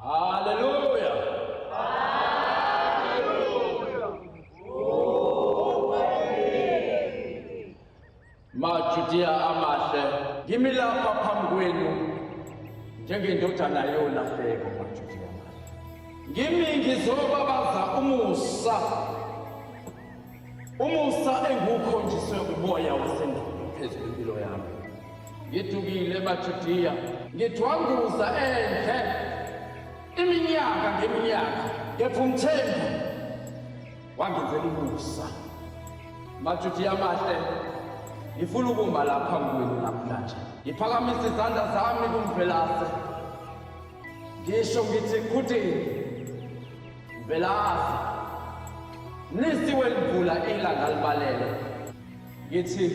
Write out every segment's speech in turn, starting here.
Haleluya. Majudiya amahle, ngimi lapha phambi kwenu njengendodana yolahleko maJudiya amahle. Ngimi ngizobabaza umusa. Umusa engiwukhonjiswe umoya wasendulo phezu kwempilo yami. Ngidukile emaJudiya, ngidwanguza endle iminyaka ngeminyaka, kepha uMthembu wangenzela umusa. MaJudiya amahle, ngifuna ukuma lapha kwenu namhlanje. Ngiphakamisa izandla zami kuMvelase. Ngisho ngithi Qhudeni, Mvelase, Mnisi wemvula ilanga libalele. Ngithi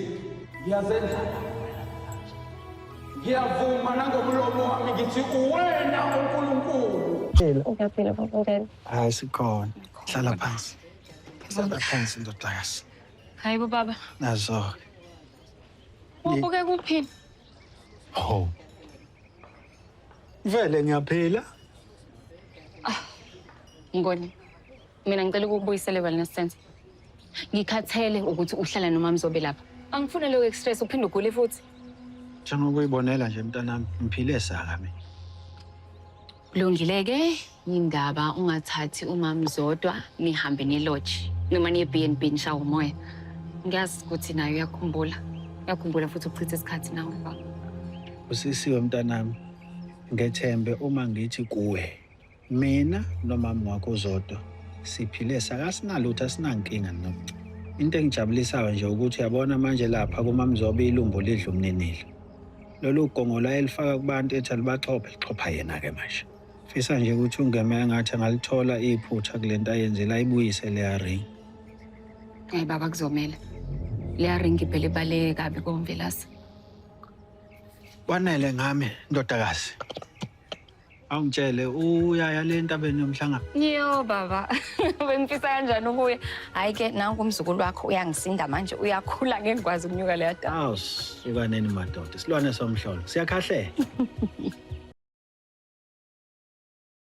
ngiyazendlala kuwena namhlanje. Ngiyavuma nangomlomo wami ngithi uwena uNkulunkulu. Ngiyaphila baba unjani? Hayi sikhona. Hlala phansi. Hlala phansi ndodakazi. Hayi bo baba. Nazo-ke. Ubuke kuphi? Ho. Vele ngiyaphila. Ngoni. Mina ngicela ukukubuyisela e-wellness center. Ngikhathele ukuthi uhlala nomamzobe lapha. Angifuni lokho stress uphinde ugule futhi. Njengoba uyibonela nje mntanami, ngiphile saka mina. Kulungile-ke indaba ungathathi umamzodwa nihambe ne-lodge noma niye B&B nishawe umoya. Ngiyazi ukuthi naye uyakhumbula. Uyakhumbula futhi ukuchitha isikhathi nawe baba. Usisiwe mntanami. Ngethembe uma ngithi kuwe. Mina nomama wakho uZodwa siphile saka sinalutho asinankinga nokuthi. Into engijabulisayo nje ukuthi uyabona manje lapha kuMamzobe ilumbo lidla umninilo. Lolu gongo la elifaka kubantu ethi alibaxhophe lixhopha yena-ke manje. Fisa nje ukuthi ungeme engathi angalithola iphutha kule nto ayenzile ayibuyise leya ring. Hayi baba kuzomela. Leya ringi phela ibaluleke kabi koMvelase. Kwanele ngami ndodakazi. Awungitshele uyaya le ntabeni yomhlangano. Yo baba, bengifisa kanjani ukuya? Hayi ke nangu umzukulu wakho uyangisinda manje uyakhula ngeke ngikwazi ukunyuka leya daba. Awu sukaneni madoda, silwane somhlolo. Siyakhahlela.